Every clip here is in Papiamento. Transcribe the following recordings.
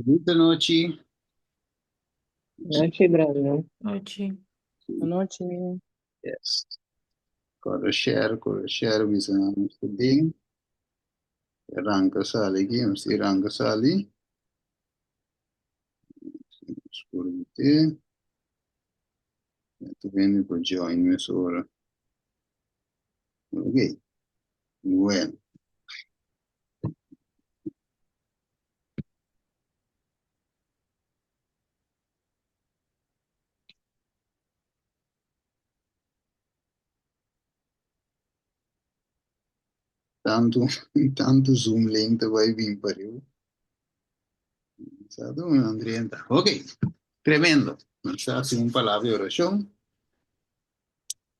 Bonita nochi. Nochi, brother. Nochi. Nochi. Yes. Kore share, kore share, bisa nos ta den. Ranka sali aki, nos tin ranka sali. Nos por mete. Tur hende por join mesora. Ok. Bueno. Tantu, tantu Zoom link ta bai bin pariu. Sa un Andrienta. Ok, tremendo. Nos ta hasi un palabra di orashon.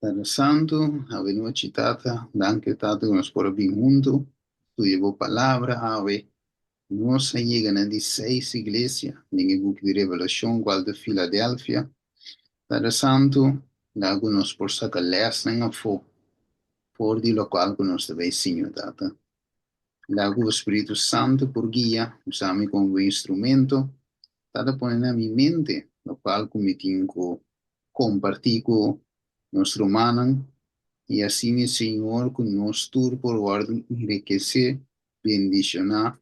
Tata Santu, awe nochi Tata, danki Tata ku nos por a bin huntu, studia bo palabra awe. Nos a yega na di seis iglesia den e buki di Revelashon, kual ta Filadelfia. Tata Santu, laga ku nos por saka lèsnan afó for di lokual ku nos ta bai siña, Tata. Laga ku bo Spiritu Santu por guia, usa mi komo bo instrumento. Tata, pone na mi mente lokual ku mi tin ku kompartí ku nos rumannan i asina Señor ku nos tur por wòrdu enrikesé, bendishoná,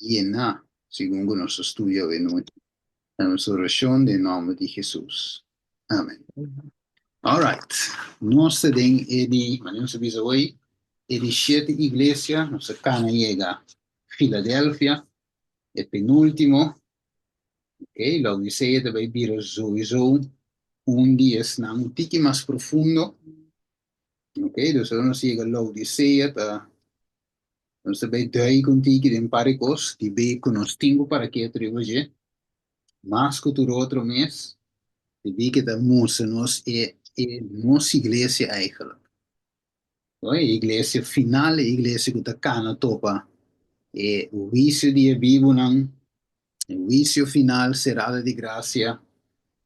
yená segun ku nos ta studia awe nochi. Ta nos orashon den nòmber di Hesus. Amen. Alright, nos ta den e di, manera nos a bisa hoy, e di shete iglesia, nos a kana yega Filadelfia, e penúltimo. Ok, Laodicea ta bai bira souiso un di esnan un tiki mas profundo. Ok, dus ora nos yega Laodicea ta nos ta bai duik un tiki den par di kos di bei ku nos tin ku para ketu riba dje mas ku tur otro mes debí ke ta mustra nos e e nos iglesia eigenlijk. E iglesia final, e iglesia ku ta kana topa e huisio di e bibunan, e huisio final, serada di grasia,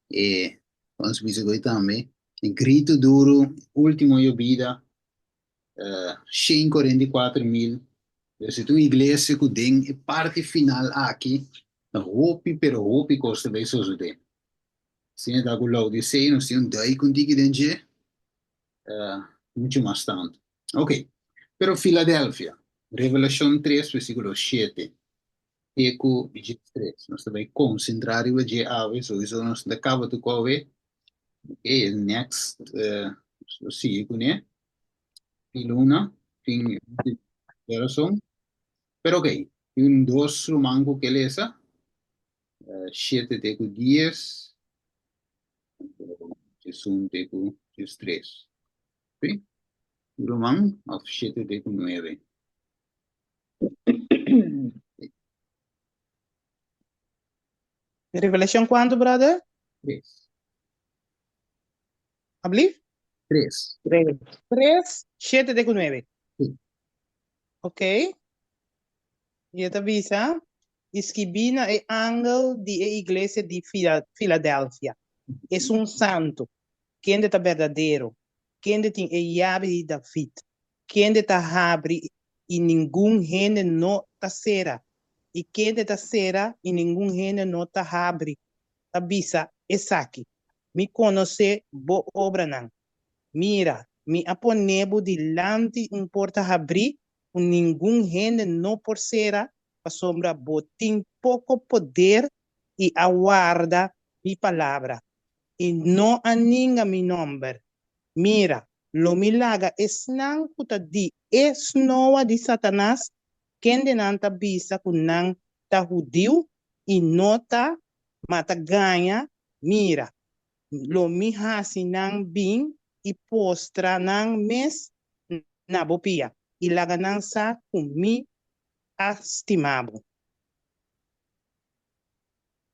e nos bisa ku tambe, e gritu duru, último yobida, 144.000. Dus e ta un iglesia ku den e parti final aki ta hopi pero hopi kos ta bai sosodé. Asina ta ku Laodisea nos tin un duik un tiki den dje. Mucho mas tantu. Ok. Pero Filadelfia, Revelashon 3, versíkulo 7 te ku 13. Nos ta bai konsentrá riba dje awe, souiso nos no ta kaba tur ku awe. Ok, e next, nos lo sigui kuné. Fin luna, fin di rason. Pero ok, tin dos ruman ku ke lesa, 7 te ku 10. 11 te ku 13. Sí? Ruman, òf 7 te ku 9. Revelashon kuantu, brother? 3. Ablief? 3. 3. 3, 7 te ku 9. Sí. Ok. I e ta bisa, I skibí na e angel di e iglesia di Filadelfia, Esun santu, kende ta berdadero, kende tin e yabi di David, kende ta habri i ningun hende no ta sera, i kende ta sera i ningun hende no ta habri, ta bisa esaki, Mi konosé bo obranan. Mira, mi a pone bo dilanti un porta habrí ku ningun hende no por sera, pasobra bo tin poko poder i a warda mi palabra, i no a ninga mi nòmber. Mira, lo mi laga esnan ku ta di e snoa di Satanas, kendenan ta bisa ku nan ta hudiu i no ta, ma ta gaña, mira, lo mi hasi nan bin i postra nan mes na bo pia i laga nan sa ku mi a stima bo.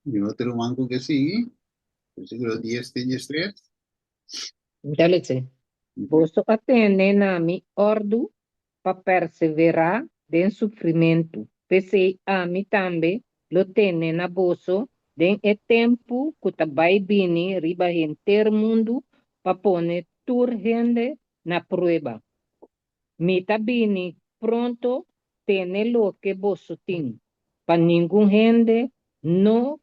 I otro ruman ku ke sigui, versíkulo dies te diestres. Dale si. Boso a tene na mi òrdu pa perseverá den sufrimentu, p'esei ami tambe lo tene na boso den e tempu ku ta bai bini riba henter mundu pa pone tur hende na prueba. Mi ta bini pronto tene loke boso tin, pa ningun hende No,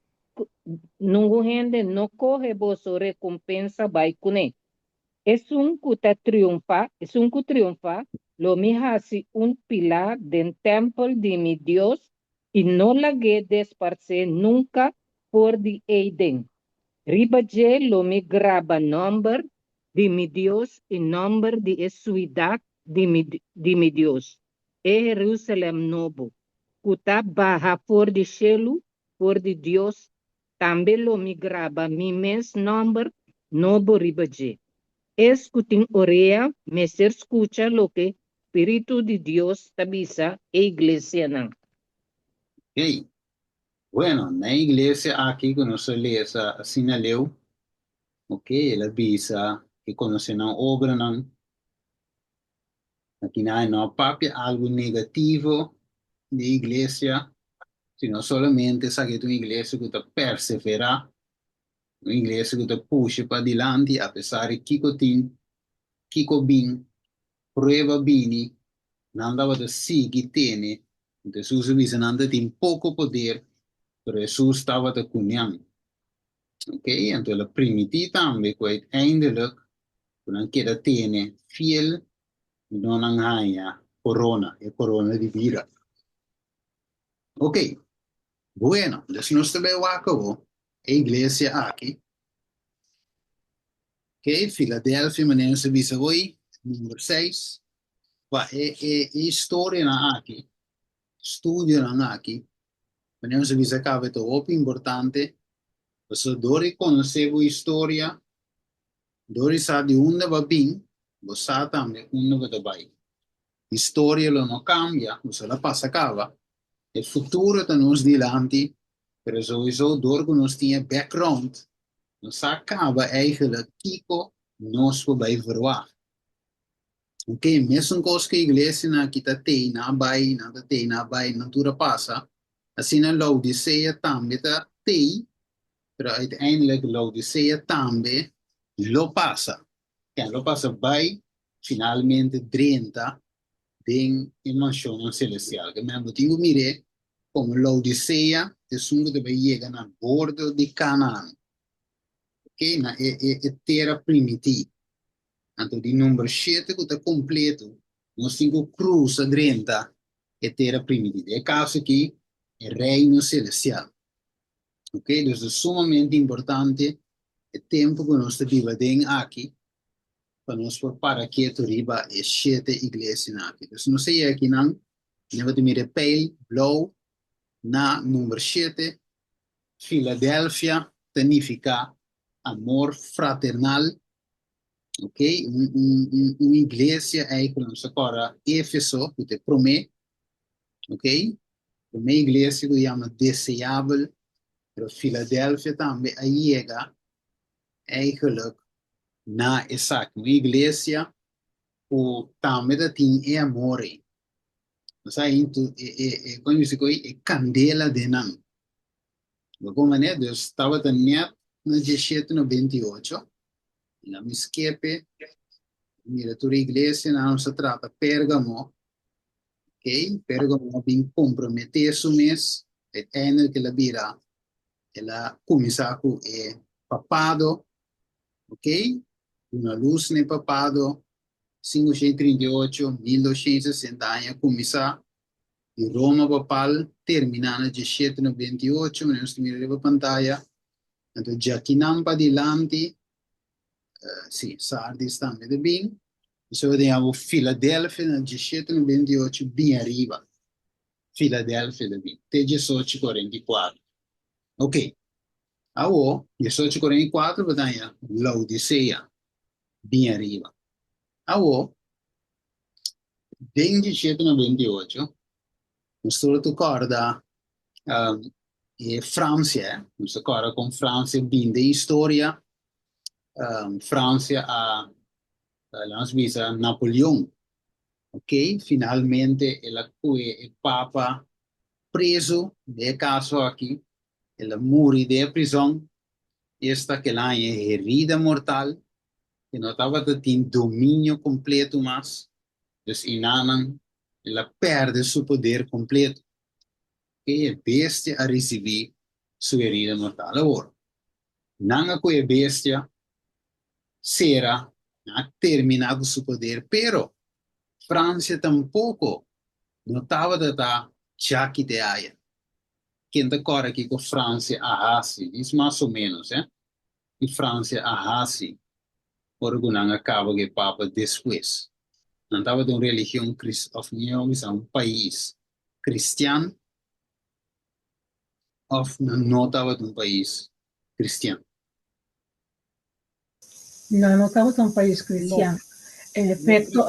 nungun hende no kohe boso rekompensa bai kuné. Esun ku ta triunfá, esun ku triunfá, lo mi hasi un pilá den tèmpel di mi Dios i no lag'é desparsé nunka for di ei den. Riba dje lo mi graba nòmber di mi Dios i nòmber di e suidat di mi di mi Dios, e Herúsalèm nobo, ku ta baha for di shelu for di Dios Tambe lo mi graba mi mes nòmber nobo riba dje. Es ku tin orea mester skucha loke Spiritu di Dios ta bisa e iglesianan. Hey, bueno, na e iglesia aki ku nos a lesa asina leu, ok, el a bisa e konosé nan obranan, Akinan e no a papia algu negativo di e iglesia, sino solamente esaki ta un iglesia ku ta perseverá, un iglesia ku ta pusha padilanti apesar di kiko tin, kiko bin, prueba bini, nan tabata sigui tene. Anto Hesus a bisa nan ta tin poko poder, pero Hesus tabata ku nan. Ok, anto el a primití tambe ku uiteindelijk ku nan keda tene fiel no nan haña korona, e korona di bida. Ok, bueno, dus nos ta bai wak awo e iglesia aki. Ok, Filadelfia, manera nos a bisa hoy, number seis. Pa e e e historianan aki, studionan aki, manera nos a bisa kaba e ta hopi importante, pasobra dor di konosé bo historia, Dor di sa di unda bo a bin, bo sa tambe unda bo ta bai. Historia lo no cambia, bo la pasa caba. E futuro ta nos dilanti, pero souiso dor cu nos tin e background, nos sa caba eigenlijk kico nos por bai verwacht. Ok, mesun cos cu e iglesianan aki ta tei, nan a bai, nan ta tei, nan a bai, nan tur a pasa, asina Laodicea tambe ta tei, pero uiteindelijk Laodicea tambe lo pasa. Ken lo pasa bai finalmente drenta den e mansionnan celestial. Ke men bo tin ku mir'é komo Laodicea ta esun ku ta bai yega na bordo di Canaan, ok, na e e e tera primití. Anto di number shete ku ta kompleto, nos tin ku krusa drenta e tera primití. Den e kaso aki, e reino celestial. Ok, dus ta sumamente importante e tempu ku nos ta biba den aki pa nos por para ketu riba e shete iglesianan aki. Dus nos a yega akinan, bo ta mira e pijl blou na number shete, Filadelfia ta nifiká amor fraternal, ok, un un un un iglesia ei ku nos ta kòrda Efeso ku ta e promé, ok, promé iglesia ku yama deseabel, pero Filadelfia tambe a yega eigenlijk na esaki, un iglesia ku tambe ta tin e amor ei. Nos a intu e e e kon bisa ku e kandela den nan. Bo kon manera? Dus tabata nèt na diesshete nobenta i ocho, i nan mi skepe, mira tur e iglesianan, nos a trata Pérgamo, Ok, Pérgamo a bin komprometé su mes, uiteindelijk el a bira, el a kuminsá ku e papado, ok, duna lus na e papado, 538, 1260 aña a kuminsá, di Roma papal terminá na 1798, manera nos ta mira riba pantaya, anto djakinan padilanti, Si, Sardis tambe ta bin. Pasobra den abo Filadelfia na 1798 bin ariba. Filadelfia ta bin te 1844. Ok, awo 1844 bo ta haña Laodicea bin ariba. Awo, den 1798 nos tur ta kòrda e Francia, eh? Nos ta kòrda kon Francia bin den historia. Francia a, laat nos bisa, Napoleon, ok, finalmente el a kue e papa preso, den e kaso aki, el a muri den e prizòn, esta ku el a haña herida mortal, e no tabata tin dominio kompleto mas, dus enanan el a pèrdè su poder kompleto. E bestia a risibí. su herida mortal. Awor, nan a kohe e bestia, sera, nan a terminá ku su poder, pero Fransia tampoko no tabata ta djaki te aya. Ken ta kòrda kiko Fransia a hasi? Dis mas o ménos, eh, ki Fransia a hasi ora ku nan a kaba ku e papa despues. Nan tabata un religion kris, òf mihó bisa un pais kristian òf nan no tabata un pais kristian? Nan no tabata un pais kristian. En efekto,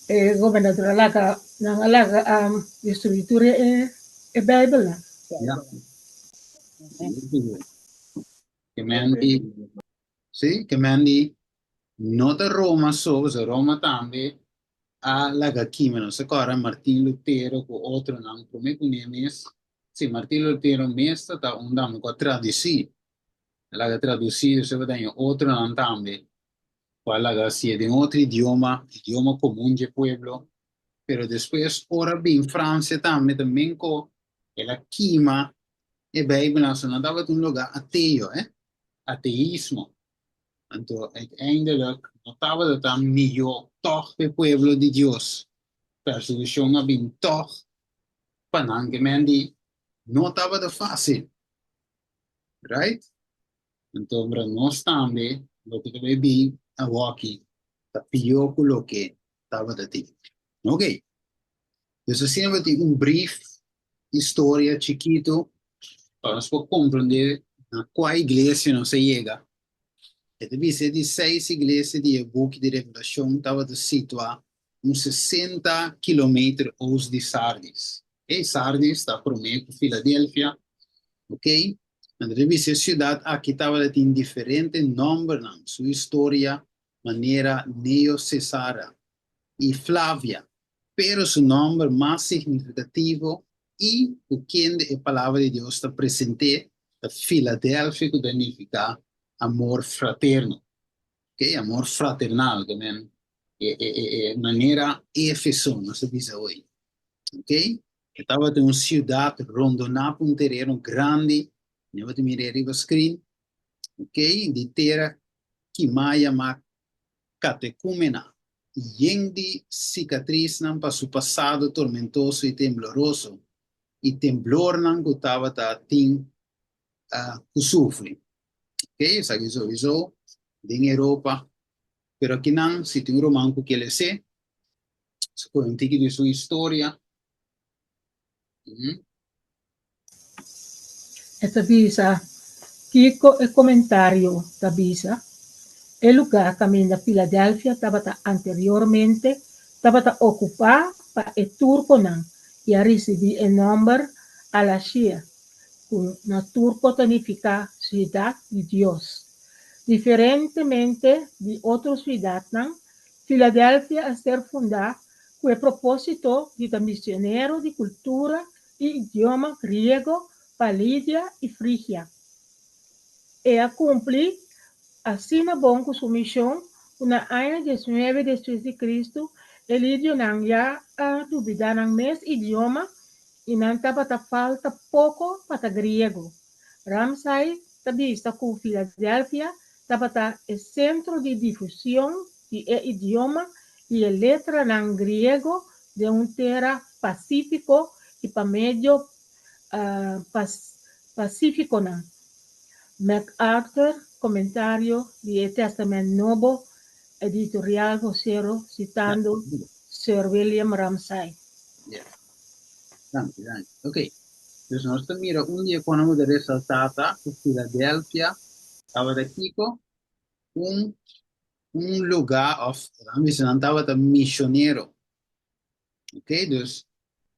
e gobernador a laga, nan a laga destruí tur e e Bijbelnan. Ja. Ke men di, sí, ke men di no ta Roma so, pasobra Roma tambe a laga kima. Nos ta kòrda Martin Lutero ku otronan promé ku ne mes. Sí, Martin Lutero mes ta ta un dame ku a tradusí. A laga tradusí, despues bo ta haña otronan tambe ku a laga hasié den otro idioma, idioma komun dje pueblo. Pero despues ora bin Francia tambe ta menko el a kima e Bijbelnan, so nan tabata un lugá ateo, eh, ateismo. Anto uiteindelijk no tabata tan mihó tòg p'e pueblo di Dios. Persekushon a bin tòg pa nan, ke men di no tabata fásil. Right? Anto mira nos tambe loke ta bai bin awoki ta pió ku loke tabata tin. Ok. Dus asina bo tin un brief historia chikitu pa nos por komprendé na kua iglesia nos a yega. E ta bisa e di seis iglesia di e buki di Revelashon tabata situá un 60 kilometer oost di Sardis. E Sardis ta promé ku Filadelfia, ok? Anto ta bisa e siudat aki tabata tin diferente nòmbernan, su historia manera Neo Cesarea i Flavia, pero su nòmber mas signifikativo i ku kende e Palabra di Dios ta present'é ta Filadelfia ku ta nifiká amor fraterno, ok, amor fraternal, ke men e e e manera Efeso nos ta bisa hoy, ok. E tabata un siudat rondoná pa un tereno grandi, bo ta mir'é riba screen, ok, di tera kimá yamá katekumena, yen di sikatrisnan pa su pasado tormentoso i tembloroso, i temblornan ku tabata tin ku sufri. Ok, esaki souiso den Europa, pero akinan si tin un ruman ku ke les'é, su kohe un tiki di su historia. E ta bisa, Kiko e komentario ta bisa? E lugá kaminda Filadelfia tabata anteriormente tabata okupá pa e turkonan i a risibí e nòmber Alashia, ku na turko ta nifiká Siudat di Dios. Diferentemente di otro siudatnan, Filadelfia a ser fundá ku e propósito di ta misionero di kultura i idioma griego pa Lidia i Frigia. E a kumpli asina bon ku su mishon ku na aña diesnuebe despues di Kristu e lidionan ya a dubidá nan mes idioma i nan tabata falta poko pa ta griego. Ramsay ta bisa ku Filadelfia tabata e sentro di difusion di e idioma i e letranan griego den un tera pasífiko i pa medio pasífikonan. MacArthur, Komentario di e Tèstamènt Nobo, Editorial Vocero, sitando Sir William Ramsay. Yes. Danki, danki. Ok. Dus nos ta mira un di e konan ku ta resaltá ta ku Filadelfia tabata kiko? Un un lugá òf nan bisa nan tabata mishonero. Ok, dus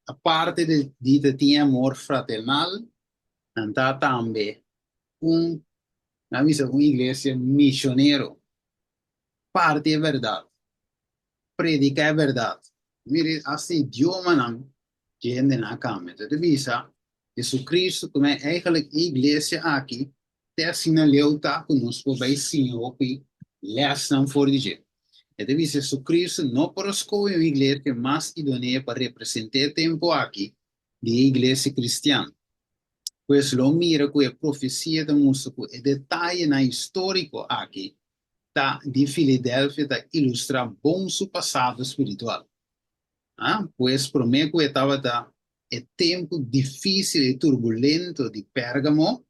aparte di di ta tin e amor fraternal, nan ta tambe un nan bisa un iglesia mishonero. Parti e bèrdat, prediká e bèrdat. Mira asta idiomanan dje hendenan a kambia. Ta ta bisa Jesucristo ku nan eigenlijk e iglesia aki Te asina leu ta ku nos por bai siña hopi lèsnan for di dje. E ta bisa Jesucristo no por a skohe un iglesia mas idonea pa represent'é e tempu aki di e iglesia kristian. Pues lo mira ku e profesia ta mustra ku e detayenan históriko aki ta di Filadelfia ta ilustrá bon su pasado spiritual. A Pues promé ku e tabata e tempu difísil i turbulento di Pérgamo,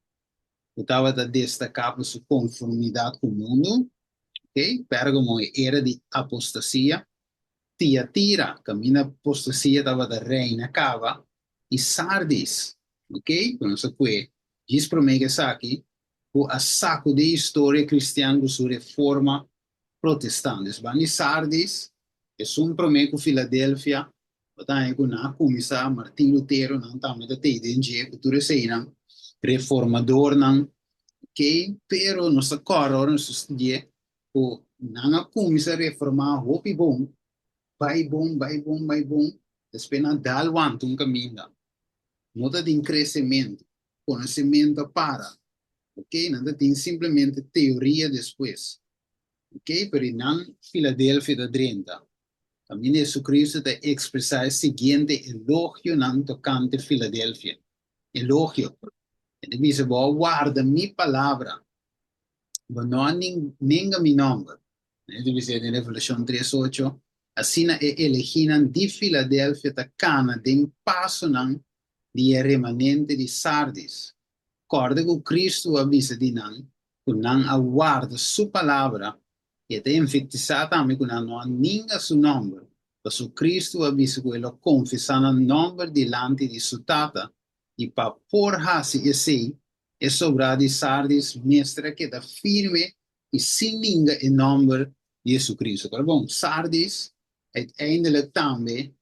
ku tabata destaká pa su konformidat ku mundu, ok, Pérgamo e era di apostasia, Tiatira, kaminda apostasia tabata reina kaba, i Sardis, ok, ku nos a kue djis promé ku esaki, ku a sakudí historia kristian ku su reforma protestant. Dus ban di Sardis, esun promé ku Filadelfia, bo ta haña ku nan a kuminsá, Martin Lutero nan tambe ta tei den dje ku tur eseinan, reformadornan, ok, pero nos ta kòrda ora nos ta studi'é ku nan a kuminsá reformá hopi bon, bai bon, bai bon, bai bon, despues nan dal wanta un kaminda. No ta tin kresementu, konosementu a para, ok, nan ta tin simplemente teoria despues, ok, pero i nan Filadelfia ta drenta, kaminda Jesucristo ta ekspresá e siguiente elogionan tokante Filadelfia, elogio, e ta bisa, Bo a warda mi palabra, bo no a nenga mi nòmber. E ta bisa den Revelashon tres ocho, Asina e elegínan di Filadelfia ta kana den pasonan di e remanente di Sardis. Kòrda ku Kristu a bisa di nan ku nan a warda su palabra i e ta enfatisá tambe ku nan no a ninga su nòmber, pasobra Kristu a bisa ku e lo konfesá nan nòmber dilanti di su Tata i pa por hasi esei e sobrá di Sardis mester a keda firme i sin ninga e nòmber di Jesucristo. Kòrda bon, Sardis uiteindelijk tambe,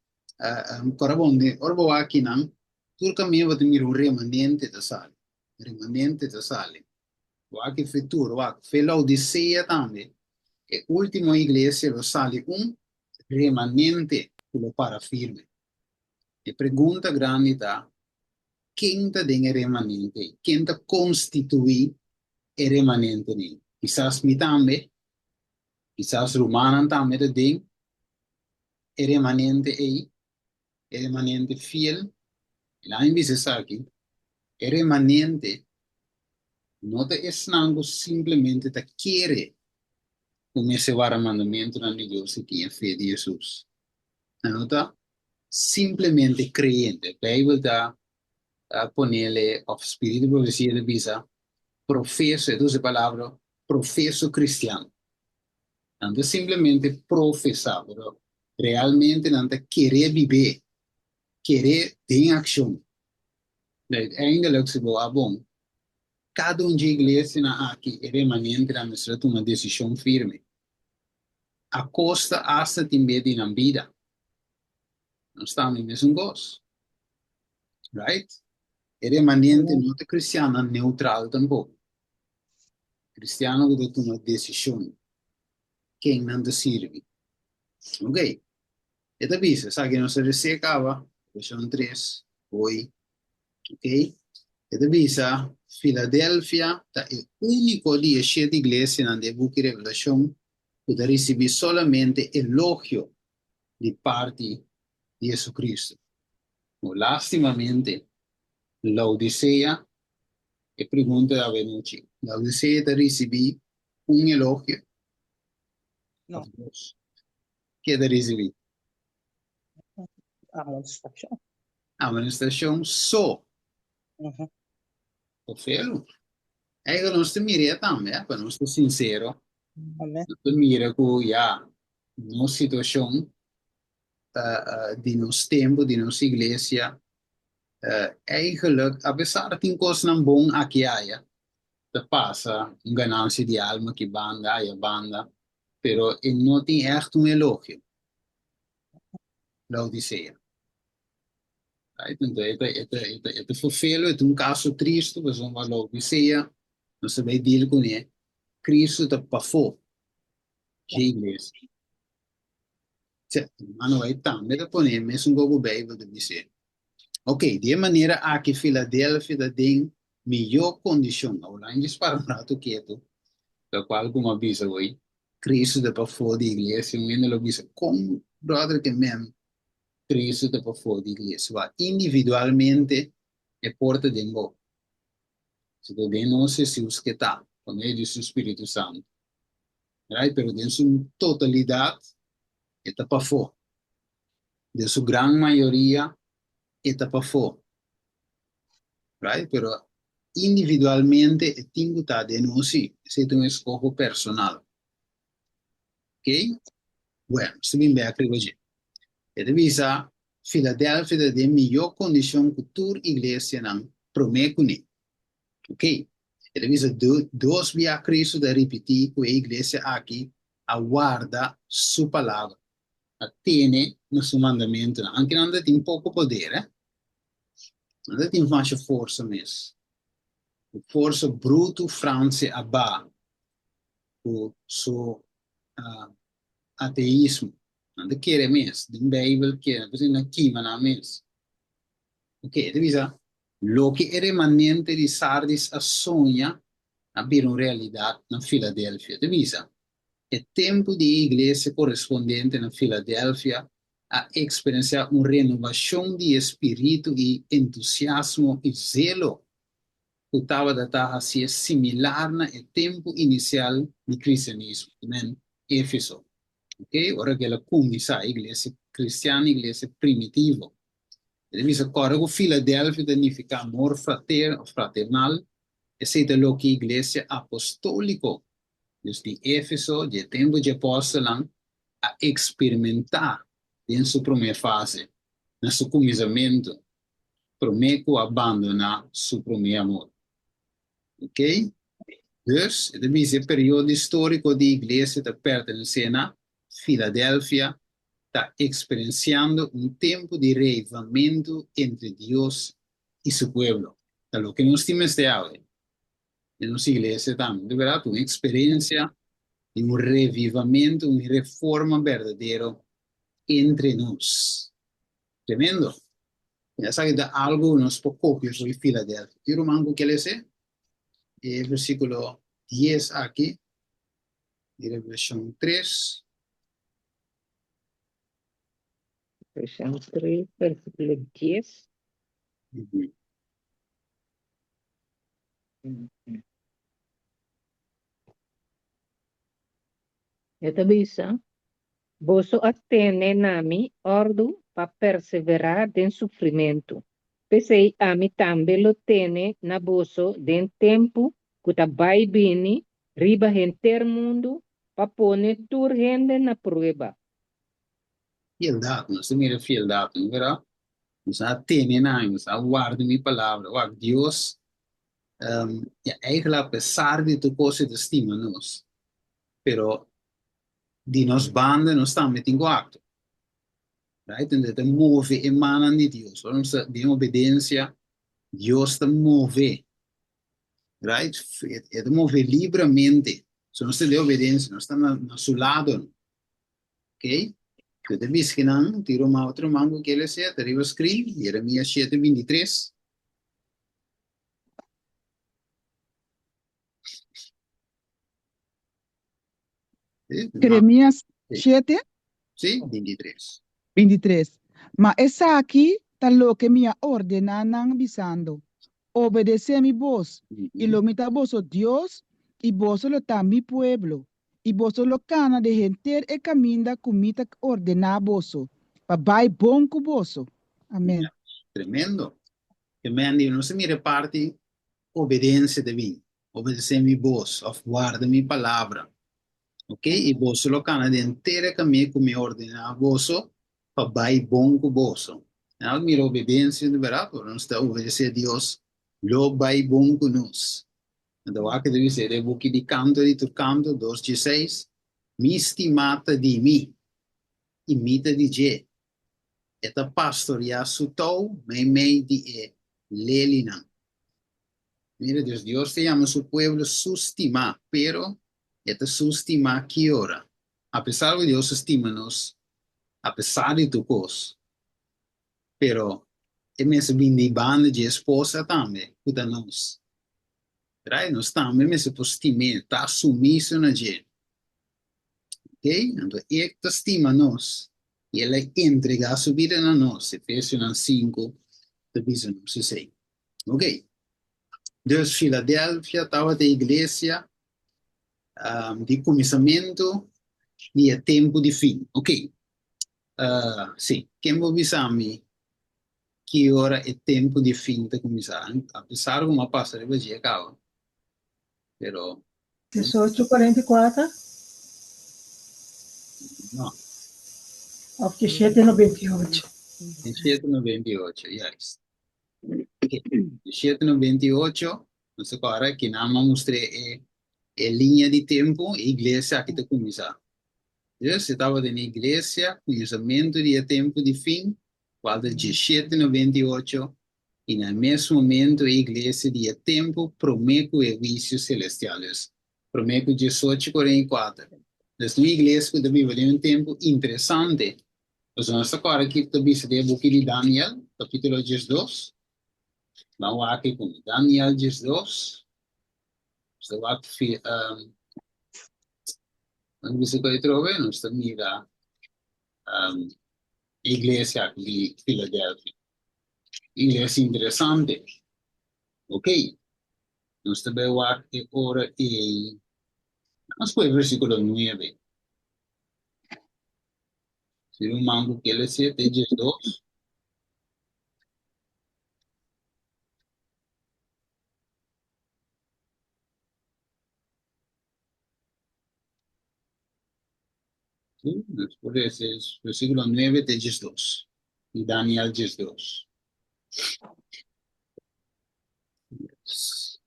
kòrda bon, ora bo wak akinan, tur kaminda bo ta mira un remanente ta sali, remanente ta sali. Wak e futuro, wak, fe Laodicea tambe, e último iglesia lo sali un remanente ku lo para firme. E pregunta grandi ta, Ken ta den e remanente ei? Ken ta konstituí e remanentenan ei? Kisas mi tambe, kisas rumannan tambe ta den e remanente ei, e remanente fiel. I laga mi bisa esaki, e remanente no ta esnan ku simplemente ta kere ku mester wara mandamentunan di Dios i tin e fe di Hesus. Nan no ta simplemente creyente. Bijbel ta ponele, of spiritu di profecia ta bisa, profeso, e ta usa e palabra profeso cristian. Nan ta simplemente profesa, pero realmente nan ta kere bib'é, kere den accion. Uiteindelijk si bo a bon, cada un dje iglesianan aki, e remanentenan mester a tuma decision firme. A kosta asta tin be di nan bida. Nos ta mi mesun kos. Right? E remanente no ta kristiannan neutral tampoko. Kristiannan ku ta tuma desishon ken nan ta sirbi. Ok. E ta bisa, esaki nos a resé kaba, vershon tres, hoi. Ok. E ta bisa, Filadelfia ta e úniko di e shete iglesianan di e buki Revelashon ku ta risibí solamente elogio di parti di Jesucristo. No, lastimamente, Laodicea, e pregunta ta avenochi, Laodicea ta risibí un elogio? No. Of dos? Ke ta risibí? Amonestacion. Amonestacion so. Ujú. Ofelu. Eigen nos ta mira tambe, eh, pa nos ta sincero. Amen. Nos ta mira ku ya nos situacion di nos tempo, di nos iglesia, eigenlijk, a pesar tin cosnan bon aki aya, ta pasa un ganancia di alma aki banda, aya banda, pero e no tin echt un elogio. Laodicea. Right? Anto e ta, e ta, e ta, e ta vervelo, e ta un caso tristo, pasobra Laodicea, nos ta bay deal cune, Cristo ta pafó dje iglesia. Tja, hermano, bai tambe ta pone mesun kos ku Beibel ta bis'é. Ok, di e manera aki Filadelfia ta den mihó kondishon. Awor laga mi para un ratu ketu, lokual ku mi a bisa hoy, Cristo ta pafó di iglesia. Un hende lo bisa, kon brother ke men Cristo ta pafó di iglesia? Wak, individualmente e por ta den bo. Si ta den nos Hesus ke ta, pa medio di su Spiritu Santu. Right? Pero den su totalidat e ta pafó. Den su gran mayoria e ta pafó. Right? Pero individualmente e tin ku ta den nos sí. Esei ta un eskoho personal. Ok? Bueno, nos ta bin bek riba dje. E ta bisa, Filadelfia ta den mihó kondishon ku tur iglesianan promé kuné. Ok? E ta bisa, dos bia Kristu ta ripití ku e iglesia aki a warda su palabra, a tene na su mandamentunan, anke nan ta tin poko poder, eh? Nan ta tin masha forsa mes. Ku forsa brutu Fransia a ba ku su ateismo. Nan ta kere mes den Bijbel, kere, por nan kima nan mes. Ok, e ta bisa, loke e remanente di Sardis a soña a bira un realidat na Filadelfia. E ta bisa, e tempu di e iglesia korespondente na Filadelfia a eksperensiá un renobashon di e spiritu i entusiasmo i zelo ku tabata ta hasié similar na e tempu inisial di kristianismo, amen, Éfeso. Ok, ora ku el a kuminsá e iglesia kristian, iglesia primitivo. E ta bisa kòrda ku Filadelfia ta nifiká amor frater òf fraternal, esei ta loke iglesia apostóliko, dus di Éfeso, dje tempu dje apòstelnan, a eksperimentá den su promé fase, na su kuminsamentu. promé ku a bandoná su promé amor. Ok? Dus, e ta bisa e periodo históriko di iglesia ta pertenesé na Filadelfia ta eksperensiando un tempu di reivamentu entre Dios i su pueblo. Ta loke nos tin mester awe den nos iglesia tambe, di bèrdat, un eksperensia di un revivamentu, un reforma berdadero entre nos. Tremendo! Esaki ta algu ku nos por kopia for di Filadelfia. Tin ruman ku ke lese e versíkulo dies aki di Revelashon tres. Revelashon tres, versíkulo dies. E ta bisa, Boso a tene na mi òrdu pa perseverá den sufrimentu. P'esei ami tambe lo tene na boso den tempu ku ta bai bini riba henter mundu pa pone tur hende na prueba. Fieldat, nos ta mira fieldat, no bera? Nos a tene na mi, nos a warda mi palabra. Wak, Dios, ya eigenlijk apesar di tur kos e ta stima nos, pero di nos banda nos tambe tin ku aktua. Right? Entonces ta move e mannan di Dios. Ora nos ta den obedensia, Dios ta move. Right? E ta move libramente. So nos ta den obedensia, nos ta na, na su lado. Ok? Yo ta bisa ki nan, tin ruman, otro ruman ku kier lesa, ta riba screen, Jeremias 7:23. Jeremías shete. Sí, bintitres. Bintitres. Ma esaki ta loke mi a ordená nan, bisando, Obedesé mi bos, i lo mi ta boso Dios, i boso lo ta mi pueblo, i boso lo kana den henter e kaminda ku mi ta ordená boso, pa bai bon ku boso. Amèn. Tremendo. Tremendo. I nos a mira e parti obedensia ta bin. Obedesé mi bos, òf warda mi palabra. Ok, i boso lo kana den henter e kamí ku mi ordená boso pa bai bon ku boso. Nan a mira obedensia di bèrdat, ora nos ta obedesé Dios, lo bai bon ku nos. Nan ta wak ta bisa den e buki di Kanto di tur Kanto, dos dieseis, Mi stimá ta di mi, i mi ta di dje. E ta pastoriá su tou meimei di e lelinan. Mira, dus Dios ta yama su pueblo su stimá, pero e ta su stimá ki ora? Apesar ku Dios ta stima nos apesar di tur kos, pero e mester bini di banda dje esposa tambe, ku ta nos. Right? Nos tambe mester por stim'é, ta sumiso na dje. Ok? Anto e ta stima nos i el a entregá su bida na nos. Efesionan sinku ta bisa nos esei. Ok. Dus Filadelfia tabata e iglesia di kuminsamentu di e tempu di fin. Ok, si, ken bo bisa mi ki ora e tempu di fin ta kuminsá? Apesar ku mi a pasa riba dje kaba, pero. 1844? No. Of 1798? 1798, juist. 1798, nos ta kòrda ki nan a mustr'é e e liña di tempu e iglesia aki ta kuminsá. Dus e tabata den e iglesia kuminsamentu di e tempu di fin, kual ta 1798, i na e mes momentu e iglesia di e tempu promé ku e huisio selestial, dus promé ku 1844. Dus un iglesia ku ta biba den un tempu interesante. Pasobra nos ta kòrda kiko ta bisa den e buki di Daniel, kapítulo 12. Ban wak e ku mi. Daniel 12. Nos ta wak fi, um, nos bisa ku atrobe, nos ta mira um, iglesia di Filadelfia. Iglesia interesante. Ok, nos ta bai wak e ora ei. Nos pone versíkulo 9. Si ruman ku ke lese te 12. Sí, nos por lese versíkulo 9 te 12 di Daniel 12. Yes.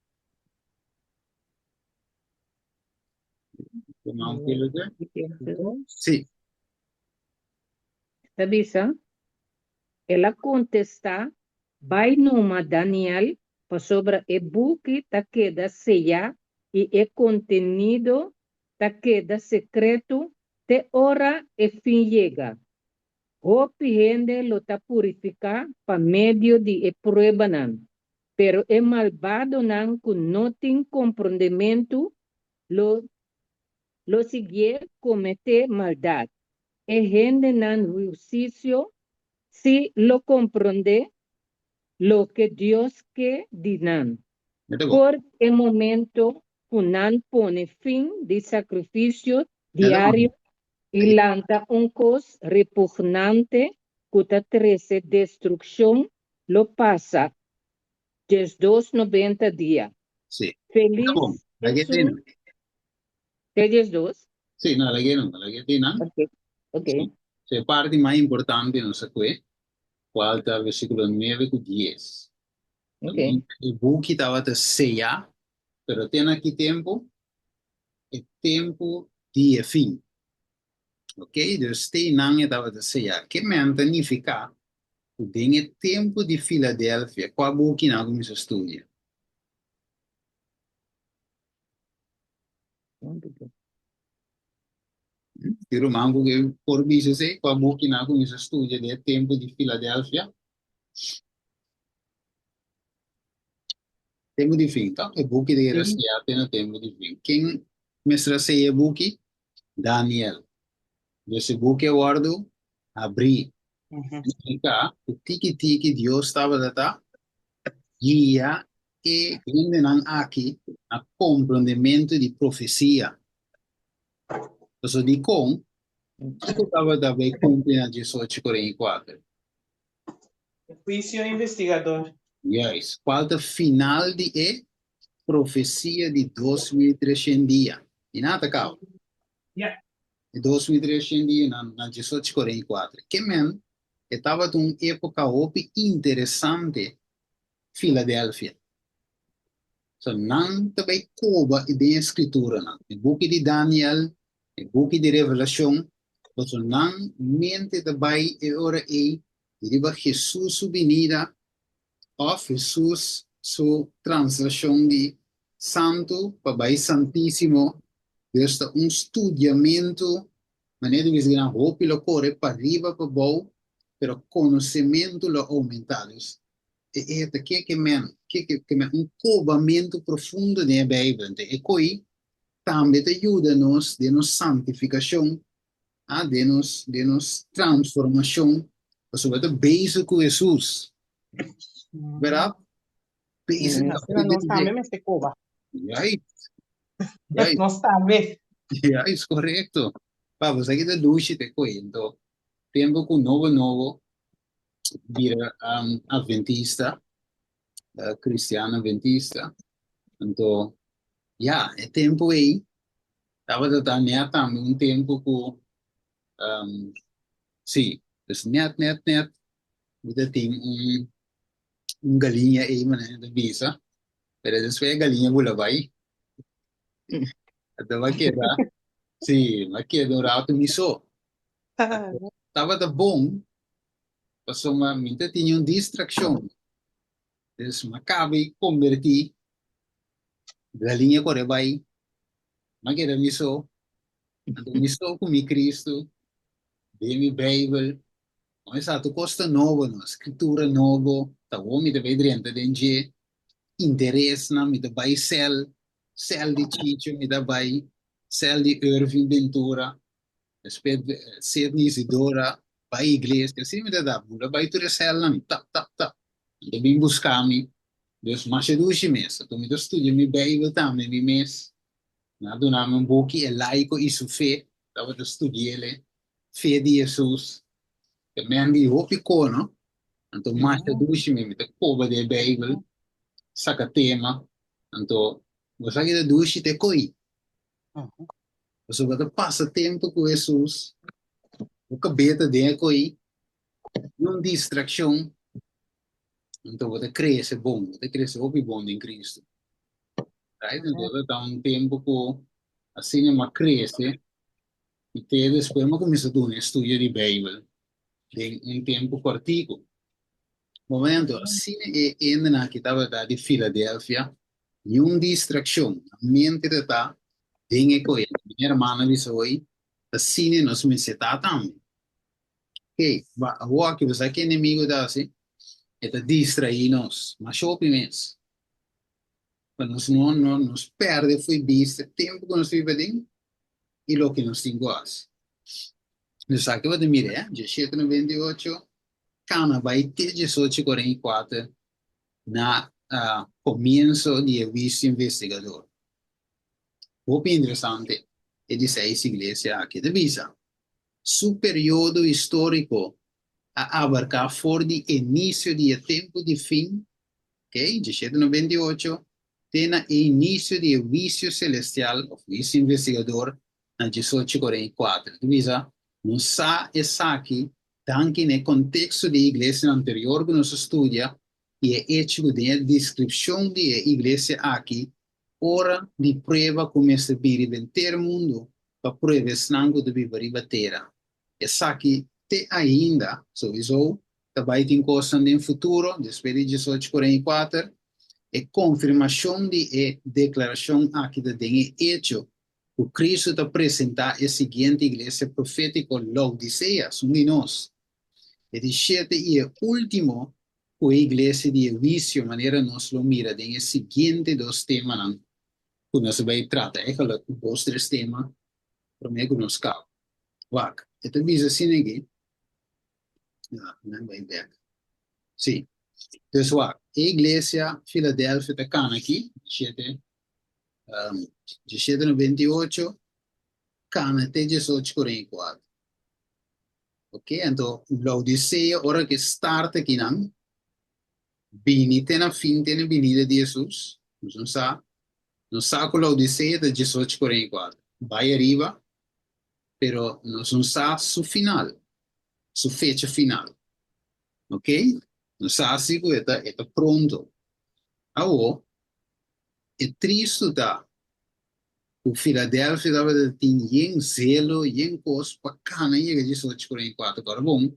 Ruman ke lese? Sí. Ta bisa, El a kontestá, Bai numa Daniel, pasobra e buki ta keda seyá i e kontenido ta keda sekreto te ora e fin yega. Hopi hende lo ta purifiká pa medio di e pruebanan, pero e malbadonan ku no tin komprondementu lo lo siguié kometé maldat. E hendenan husisio sí lo komprondé loke Dios ke di nan. For di e momento ku nan pone fin di sakrifisio diario i lanta un kos repugnante ku ta trese destrukshon lo pasa 1290 dia. Sí. Felis Bon, lag'é esun tena. te 12? Sí, no, lag'é no, lag'é tena. Ok, ok. Sí. So e parti mas importante nos a kue, kual ta versíkulo 9 ku 10. Ok. E buki tabata seyá, pero te na ki tempu? E tempu di e fin. Ok, dus te nan e tabata seyá. Ke men ta nifiká ku den e tempu di Filadelfia, kua buki nan a kuminsá studia? Tin ruman ku ke por bisa esei? Kua buki nan a kuminsá studia den e tempu di Filadelfia? Tempu di fin, toh? E buki ta keda seyá te na tempu di fin. Ken mester a seya e buki? Daniel. Dus e buki a wòrdu habrí. Signifiká ku tiki tiki Dios tabata ta guia e hendenan aki na komprondementu di profesia. Pasobra dikon? Kiko tabata bai kumpli na 1844? Huisio investigador. Juist. Kual ta final di e profesia di 2300 dia? I nan ta kaba. Ja. E 2300 dia na na 1844. Ke men e tabata un epoka hopi interesante Philadelphia. So nan ta bai koba den e skrituranan. E buki di Daniel, e buki di Revelashon, pasobra nan mente ta bai e ora ei riba Hesus su binida òf Hesus su translashon di santu pa bai santísimo. Dus ta un studiamentu, manera di bisa nan hopi lo kore pariba pabou, pero konosementu lo oumentá. Dus e e ta ke ke men ke ke men un kobamentu profundo den e Beibel. Enton e koi tambe ta yuda nos den nos santifikashon, ah, den nos den nos transformashon, pasobra ta bezig ku Hesus. Bèrdat? Bezig Mm. Asina nos tambe mester koba. Juist. Juist. Nos tambe. Juist, korekto. Pa, bo sa ki ta dushi te koe. Anto, tempu ku nobo nobo bira um, adventista, uh, cristiano adventista. Anto, ya, e tempu ei tabata ta net tambe un tempu ku um, sí, dus net, net, net, mi ta tin un un galiña ei manera ta bisa, pero despues e galiña bula bai. Anto m'a keda, sí, m'a keda un rato mi so. Tabata bon, pasobra mi ta tene un distraccion. Dus m'a caba di converti, galiña core bai, m'a keda mi so. Anto mi so cu mi Cristo, den mi Bijbel, Esaki tur kos ta nobo no, skritura nobo, ta awor mi ta bai drenta den dje, interesnan, mi ta bai sèl, sèl di Chicho mi ta bai, sèl di Irving Ventura, despues Sidney Isidora, bai iglesia, asina mi ta da, bula bai tur e sèlnan, tap tap tap, nan ta bin buska mi, dus masha dushi mes, anto mi ta studia mi beibel tambe mi mes, nan a duna mi un buki E Laico y su Fe, tabata studi'el. Fe di Hesus. E men di hopi ko, no? Anto masha dushi mi, mi ta koba den e Beibel, saka tema. Anto, bo sa ki ta dushi te koi. Pasobra bo ta pasa tempu ku Hesus, bo kabes ta den e koi, niun distrakshon, anto bo ta krese bon, bo ta krese hopi bon den Kristu. Right? Anto ta un tempu ku asina mi a krese. I te despues mi a kuminsá duna estudio di Beibel den un tempu kòrtiku. Momento, asina e hendenan aki tabata di Filadelfia, niun distrakshon, nan mente ta ta den e koe. Mi hermano a bisa hoy, asina nos mester ta tambe. Oke, ba awor aki bo sa ke enemigo ta hasi? E ta distraí nos masha hopi mes, pa nos no no nos pèrdè fo'i bista e tempu ku nos ta biba aden. i loke nos tin ku hasi. Esaki bo ta mira, eh, diesshete noventa i ocho kana bai te diesocho kuarenta i kuater na komienso di e huisio investigador. Hopi interesante e di seis iglesia aki ta bisa. Su periodo históriko a abarká for di inisio di e tempu di fin, okay, diesshete noventa i ocho, te na e inisio di e huisio selestial òf huisio investigador na diesocho kuarenta i kuater. Ta bisa, Nos sa esaki danki na e konteksto di e iglesianan anterior ku nos a studia i e echo ku den e deskripshon di e iglesia aki ora di prueba ku mester bin riba henter mundu pa prueba esnan ku ta biba riba tera. Esaki te ainda, souiso, ta bai tin kosnan den futuro, despues di diesocho kuarenta i kuater. E konfirmashon di e deklarashon aki ta den e echo ku Kristu ta presentá e siguiente iglesia profétiko, Laodisea, esun di nos, e di shete i e último ku e iglesia di e huisio, manera nos lo mira den e siguiente dos temanan ku nos a bai trata, eigenlijk dos tres tema promé ku nos kaba. Wak, e ta bisa asina aki, nan bai bek. Sí. Dus wak, e iglesia Filadelfia ta kana aki, shete, um, diesshete noventa i ocho, kana te diesocho kuarenta i kuater. Ok, anto Laodisea ora ke start akinan, bini te na fin, te na binida di Hesus, nos no sa, nos sa ku Laodisea ta diesocho kuarenta i kuater, bai ariba, pero nos no sa su final, su fecha final. Ok? Nos sa si ku e ta, e ta pronto. Awo, e tristu ta ku Filadelfia tabata tin yen zelo, yen kos pa kana yega diesocho kuarenta i kuater. Kòrda bon,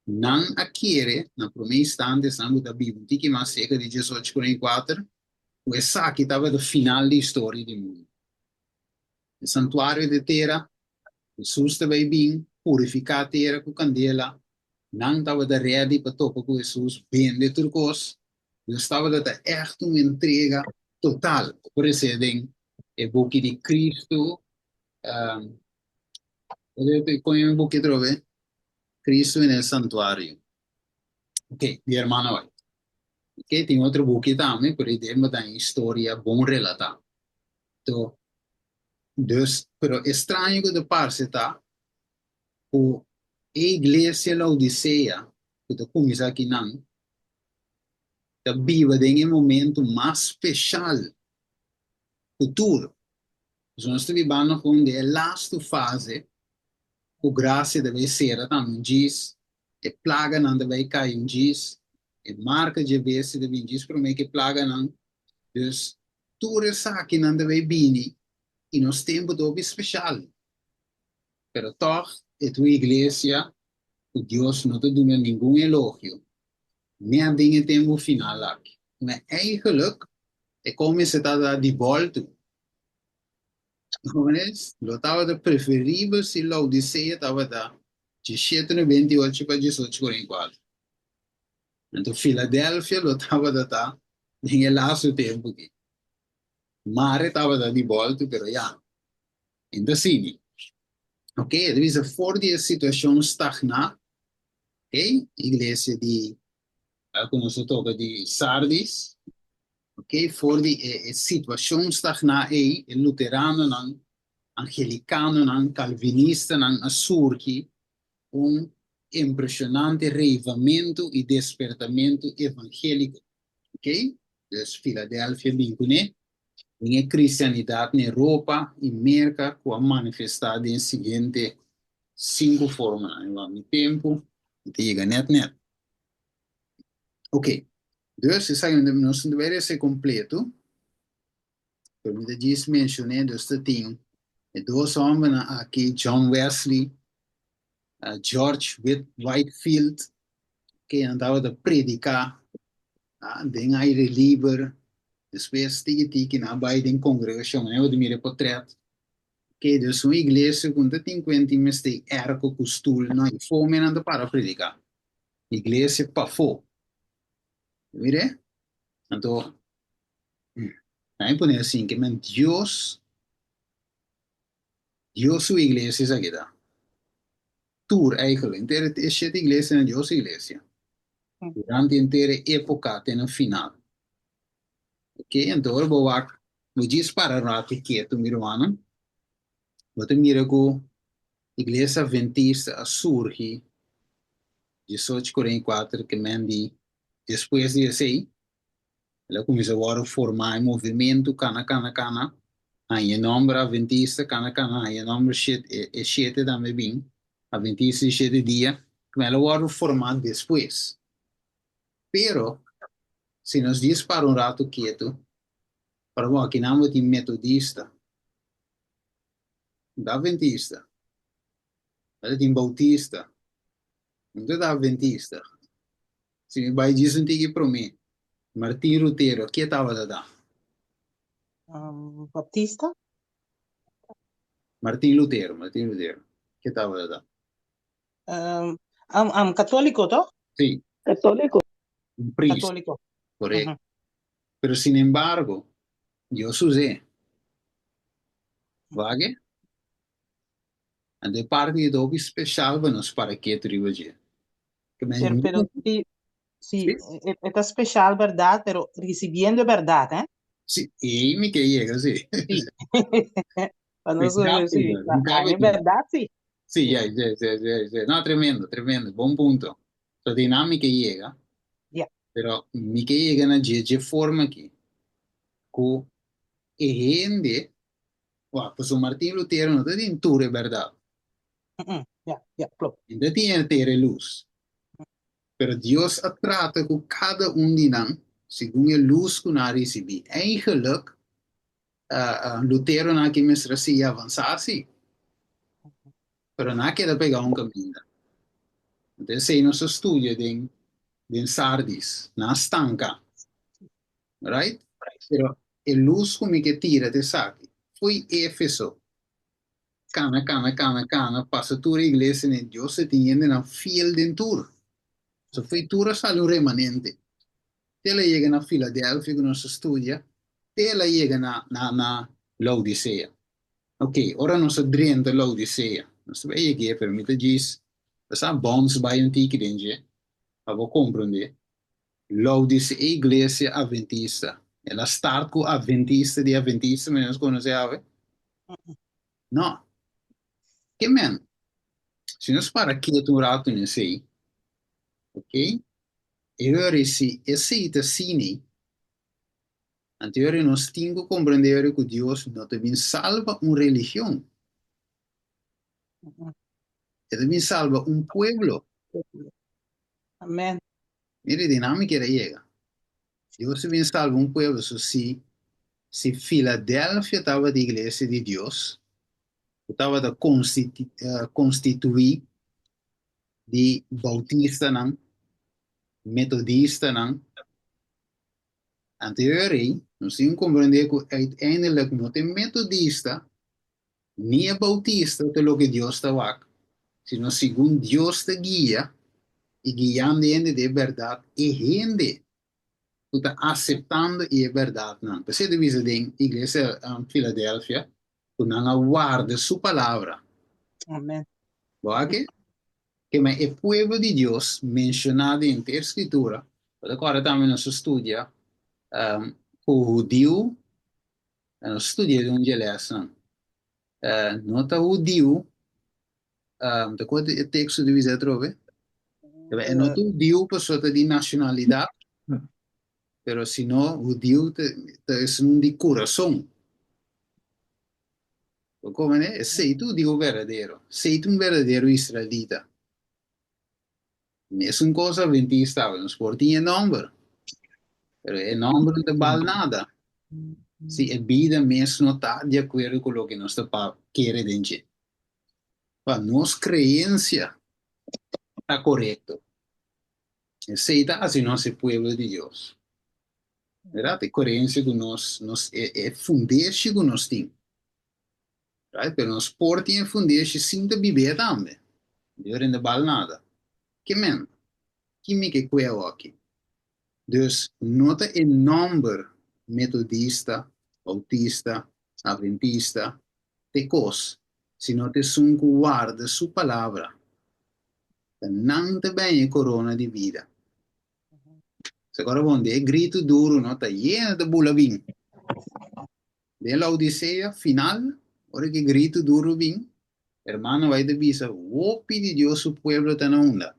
nan a kere na promé instante esnan ku ta biba un tiki mas serka di diesocho kuarenta i kuater, ku esaki tabata final di historia di mundu. E santuario di tera, Hesus ta bai bin purifiká tera ku kandela. Nan tabata rèdi pa topa ku Hesus, bende tur kos. Dios tabata ta ègt un entrega total. Bo por resé den e buki di Kristu, kon e buki atrobe? Cristo en el Santuario. Ok, di hermana White. Ok, tin otro buki tambe, pero e den ta un historia bon relatá. To, dus, pero e straño ku ta parse ta ku e iglesia Laodisea, ku ta kuminsá akinan, ta biba den e momento mas speshal ku tur. Pasobra nos ta bibando kon den e lastu fase ku grasia ta bai sera tambe un djis, e plaganan ta bai kai un djis, e marka dje bestia ta bin djis promé ku e plaganan. Dus tur esakinan ta bai bini i nos tempu ta hopi speshal. Pero tòg e ta un iglesia ku Dios no ta duna ningun elogio, nèt den e tempu final aki. Ma eigenlijk e kon mester ta da di bòltu. Hombres, lo tabata preferibel si Laodicea tabata djeshete nobenta i ocho pa diesocho kuarenta i kuater. Anto Filadelfia lo tabata ta den e lastu tempu aki. Mare tabata di bòltu, pero ya, e ta sigui. Ok, e ta bisa for di e situashon stagná, ok, iglesia di, ku nos a toka di Sardis, Ok, for di e e situacion stagná ei, e luteranonan, angelicanonan, calvinistanan a surgi un impresionante reivamentu i despertamentu evangélico. Ok, dus Filadelfia bin kuné den e cristianidad na Europa i Merca cu a manifestá den e siguiente sinku formanan. Wak mi tempu, mi ta yega nèt nèt. Ok, dus esaki nos no ta bai resa kompleto, pero mi ta djis menshoné, dus ta tin e dos hòmbernan aki, John Wesley, George Whitefield, ke nan tabata prediká den aire liber, despues tiki tiki nan a bai den kongregashon, nan tabata mira e potrèt, ke dus un iglesia ku no ta tin kuenta tin mester èrko ku stul, no, i fome nan ta para prediká. Iglesia pafó. Mire? Anto, nan pone asin ke men Dios, Dios su iglesia esaki ta. Tur eigenlijk, henter e shete iglesianan Dios su iglesia. Durante henter e epoka te na final. Ok, anto ora bo wak, bo djis para un ratu ketu mi rumannan, bo ta mira ku Iglesia Adventista a surgi 1844 ke men di despues di esei el a kuminsá wòrdu formá e movimentu kana kana kana haña e nòmber Adventista kana kana haña e nòmber shete e shete tambe bin Adventista di shete dia ke men el a wòrdu formá despues pero si nos djis para un ratu ketu para bo akinan bo tin Metodista. No ta adventista. Ela tin bautista. No ta adventista. Si mi bai djis un tiki promé, Martin Lutero, ke tabata ta? Um, baptista? Martin Lutero, Martin Lutero, ke tabata ta? Um, um, um, católico, toch? Sí. Católico. Un priest. Católico. Correcto. Uh -huh. Pero sin embargo, Dios us'é. Wak? Anto e parti ta hopi special pa nos para ketu riba dje. Ke men Pero, pero sí, sí, Sí. e, e ta special berdad, pero recibiendo e berdad, eh? Sí, ei mi ke yega, sí. Sí. Pa nos, Exacto, sí, mi pa cabe e berdad, sí. Sí, ya, sí, sí, sí, sí. No, tremendo, tremendo. Bon punto. So, di nan mi ke yega. Ya. Pero mi ke yega na dje dje forma aki. Ku e hende, wak, pasobra Martin Lutero no ta tin tur e bèrdat. Ya, ya, klopt. E ta tin henter e lus. Pero Dios a trata ku kada un di nan segun e lus ku nan a risibí. Eigenlijk, Luteronan aki mester a sigui avansá si, pero nan a keda pegá un kaminda. Anto esei nos a studia den den Sardis, nan a stanka. Right? Pero e lus ku mi ke tira ta esaki, Fo'i Éfeso, kana, kana, kana, kana, pasa tur e iglesianan, Dios ta tin hendenan fiel den tur. So fo'i tur a sali un remanente. Te el a yega na Filadelfia ku nos a studia, te el a yega na na na Laodisea. Ok, ora nos a drenta Laodisea, nos ta bai yeg'é, pero mi ta djis, bo sa, bounce bai un tiki den dje, pa bo komprondé. Laodicea, e iglesia adventista. El a start ku adventista di adventista, manera nos konosé awe? No. Ke men? Si nos para ketu un ratu na esei, ok? E ora si esei ta asina, anto e ora nos tin ku komprendé ora ku Dios no ta bin salba un religion. E ta bin salba un pueblo. Amen. Mira e dinámika era yega. Dios ta bin salba un pueblo. So si si Filadelfia tabata iglesia di Dios, ku tabata konstituí di bautistanan, metodistanan, anto e ora ei nos tin ku komprendé ku uiteindelijk no ta e metodista ni e bautista ta loke Dios ta wak, sino segun Dios ta guia i guiando e hende den e bèrdat, e hende ku ta aseptando i e bèrdatnan. P'esei ta bisa den Iglesia Filadelfia ku nan a warda su palabra. Amen. Bo a ke? Kema e pueblo di Dios menshoná den henter Skritura, bo ta kòrda tambe nos a studia ku hudiu Nos studia den un dje lèsnan. No ta hudiu, ta kua e teksto di bisa atrobe? E no ta hudiu pasobra ta di nashonalidat, pero sino hudiu ta esun di kurason. Bo komprende? Esei ta hudiu berdadero. Esei ta un berdadero israelita. Mesun kos adventista awe, nos por tin e nòmber, pero e nòmber no ta bal nada si e bida mes no ta di akuerdo ku loke nos ta pa kere den dje. Pa nos kreensia ta korekto, esei ta hasi nos e pueblo di Dios. Bèrdat? E korensia ku nos, nos e e fundeshi ku nos tin. Right? Pero nos por tin e fundeshi sin ta bib'é tambe. Dios rende bal nada. Ke men? Ki mi ke kue awoki? Dus, no ta e nomber Metodista, Bautista, Adventista t'e kos, sino t'esun ku warda su palabra. Ta nan ta bèña e korona di bida. Se kòrda bon, den e gritu duru no ta yena ta bula bin. Den Laodisea final, ora ki gritu duru bin, hermano bai ta bisa, Hopi di Dios su pueblo ta na unda?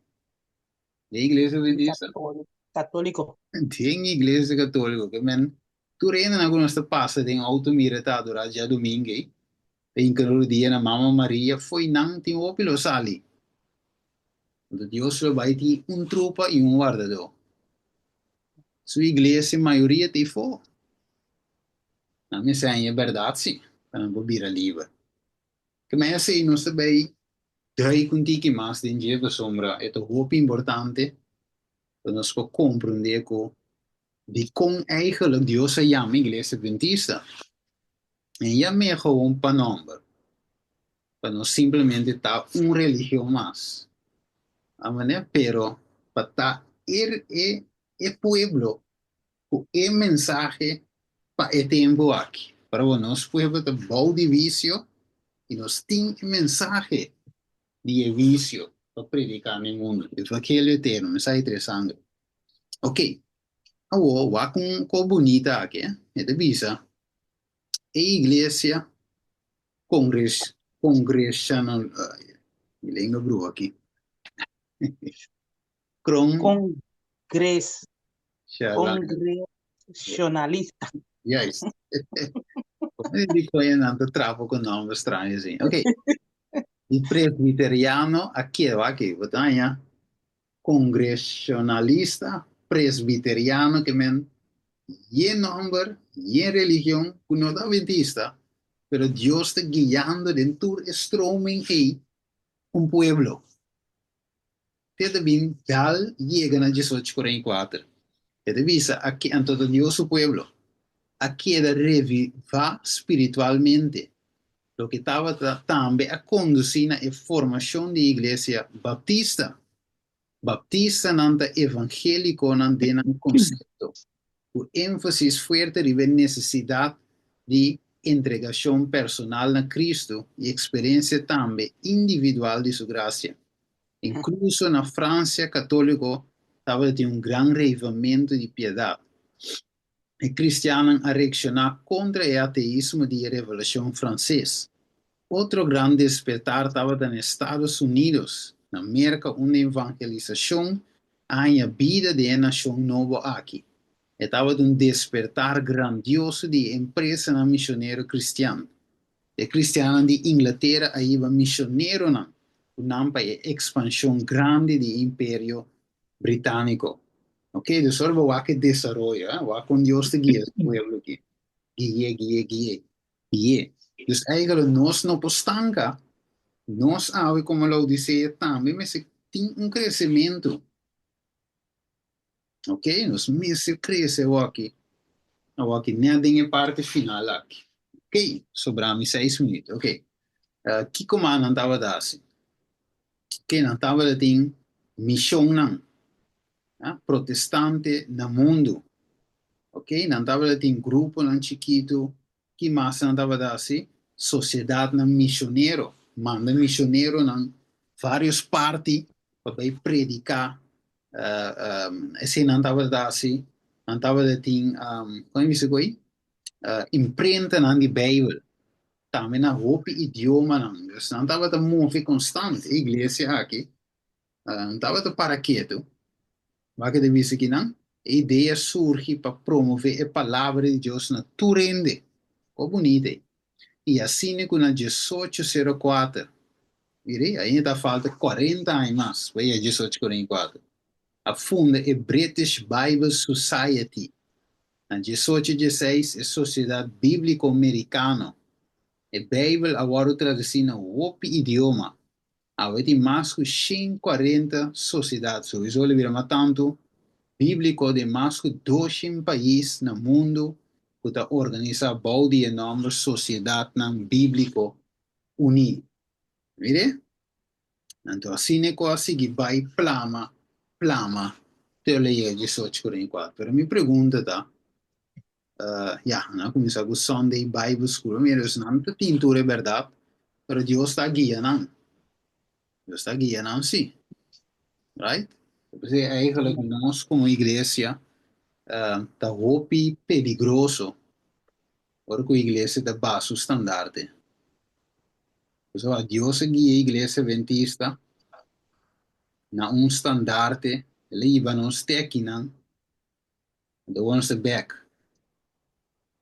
Den iglesia adventista? Católico. Den iglesia católico. Ke men, tur hendenan ku nos ta pasa den auto mira ta adorá djadumingu ei, ta hinka rodia na Mama Maria, fo'i nan tin hopi lo sali. Anto Dios lo bai tin un trupa i un wardadó. Su iglesia mayoria ta ifó. Nan mester haña e bèrdat sí, pa nan por bira liber. Ke mei asei nos ta bai dui ku un tiki mas den dje pasobra e ta hopi importante pa nos por komprendé ku dikon eigentlik Dios a yama Iglesia Adventista. En yam'é gewoon pa nòmber, pa no simplemente ta un religion mas. Amanera, pero pa ta e e pueblo ku e mensahe pa e tempu aki. Pero nos pueblo ta bou di visio i nos tin e mensahe di e visio pa prediká na e mundu, evangelio eterno, mensahe di tres sangre. Ok, awor wak un kos bunita aki, eh. E ta bisa e iglesia congres congresional, ay, mi lenga bruha aki. Kron. Congres Congresionalista. Juist. Como di koe nan ta trapo ku nomber straño así. Ok. Di presbiteriano a keda aki. Bo ta haña congresionalista, presbiteriano ke men yen nomber, yen religion ku no ta adventista, pero Dios ta guiando den tur e stroming ei un pueblo. Te ta bin dal yega na diesocho kuarenta i kuater. E ta bisa, Aki anto ta Dios su pueblo a keda revivá spiritualmente, loke tabata tambe a kondusí na e formashon di Iglesia Baptista. Baptistanan ta evangélikonan den nan konsepto, ku énfasis fuerte riba e nesesidat di entregashon personal na Kristu i eksperensia tambe individual di su grasia. Inkluso na Fransia katóliko. tabatin un gran reivamentu di piedat. E kristiannan a reakshoná kontra e ateismo di e Revolushon Franses. Otro gran despertar tabata na Estados Unidos, na Merka unda evangelisashon a haña bida den e nashon nobo aki. E tabata un despertar grandioso di e empresanan misionero kristian. E kristiannan di Inglatera a hiba misioneronan ku nan pa e ekspanshon grandi di e Imperio Britániko. Oke, dus ora bo wak e desaroyo, eh, wak kon Dios ta guia su pueblo aki. Gui'é, gui'é, gui'é, gui'é. Dus eigenlijk nos no por stanka, nos awe komo Laodisea tambe mester tin un kresementu. Ok, nos mester krese awaki, awaki net den e parti final aki. Ok, sobra mi seis minuut. Ok, uh, kiko mas nan tabata hasi? Ok, nan tabata tin mishonnan, ah, protestante na mundu. Ok, nan tabata tin gruponan chikitu. Ki mas nan tabata hasi? Sosiedatnan misionero, manda misioneronan vários parti pa bai prediká. Esei nan tabata hasi. Nan tabata tin, kon e bisa ku ei? Imprentanan di Beibel, tambe na hopi idiomanan. Dus nan tabata move konstant, e iglesia aki. No tabata para ketu. Wak ta bisa kinan? E idea surgi pa promove e Palabra di Dios na tur hende. Ko bunita ei! I asina ku na diesocho sero kuater, mira ei, ainda ta falta kuarenta aña mas pa yega diesocho kuarenta i kuater, a funda e British Bible Society. Na diesocho dieseis, e Sosiedat Bíbliko Merikano. E Beibel a wòrdu tradusí na hopi idioma. Awe tin mas ku 140 sosiedat souiso lo bira mas tantu bíbliko den mas ku 200 pais na mundu ku ta organisá bou di e nòmber Sosiedatnan Bíbliko Uní. Mire? Anto asina ku a sigui bai plama, plama te lo yega 1844. Pero mi pregunta ta, Ya, nan a kuminsá ku Sunday Bible School. Mira, dus nan ta tin tur e bèrdat, pero Dios ta guia nan. Dios ta guia nan sí. Right? P'esei eigenlijk nos komo iglesia ta hopi peligroso ora ku iglesia ta baha su standarte. Pasobra Dios a guia iglesia adventista na un standarte, el a hiba nos te akinan. Anto wou nos ta bek.